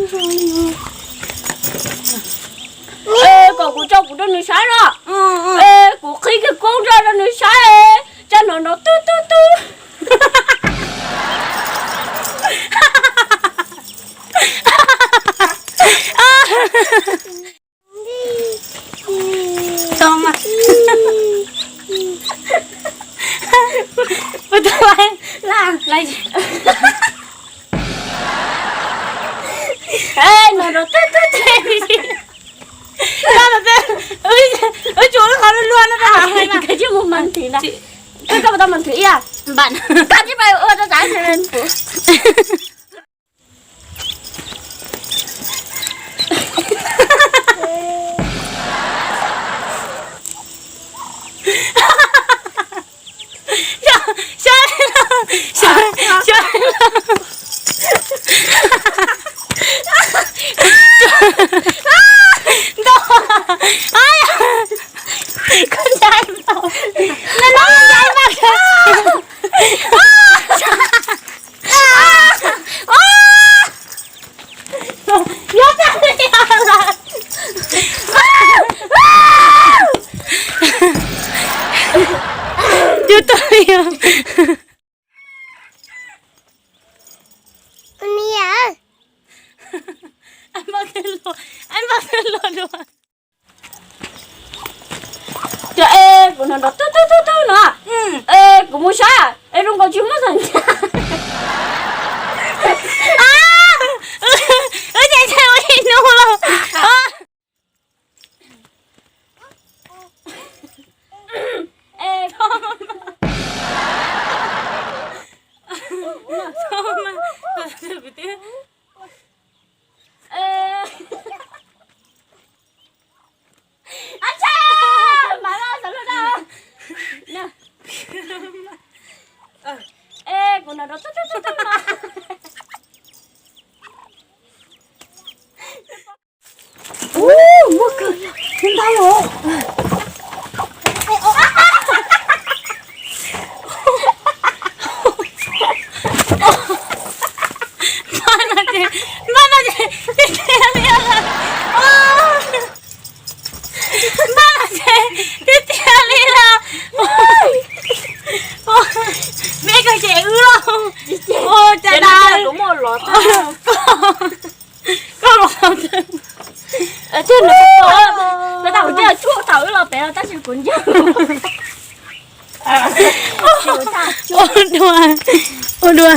Kom kuv tso kuv rau nws saib no. Kuv qhib kiag koob rau nws saib, tsa no nrov tub tub tub. No rov tub tub tub. Wb tsuas lub qhov luaj luaj no, koj mus mas thwm na. Koj mus tau mas thwm ib yam. Koj tsis pais ua rau tsav. Cua tuag li os. Cov es kuv no nrov tub tub tub tub no. Es kuv mus saib es zoo nkaus tsis muaj xeem ntxwv. Wb ces ua ib hnub lauj. Es kuv no rov tub tub tub tub no. Muaj kawg, ntau os. Npaj no ces, npaj no ces tib tiag li os. Npaj no ces tib tiag li os. Me kawg ces wb los. Ua cas das. Koj los. Thiab nws, nws tau kuv coj tsuj thaum wb los pem los tab sis kuv ntsia. Ua dua, ua dua.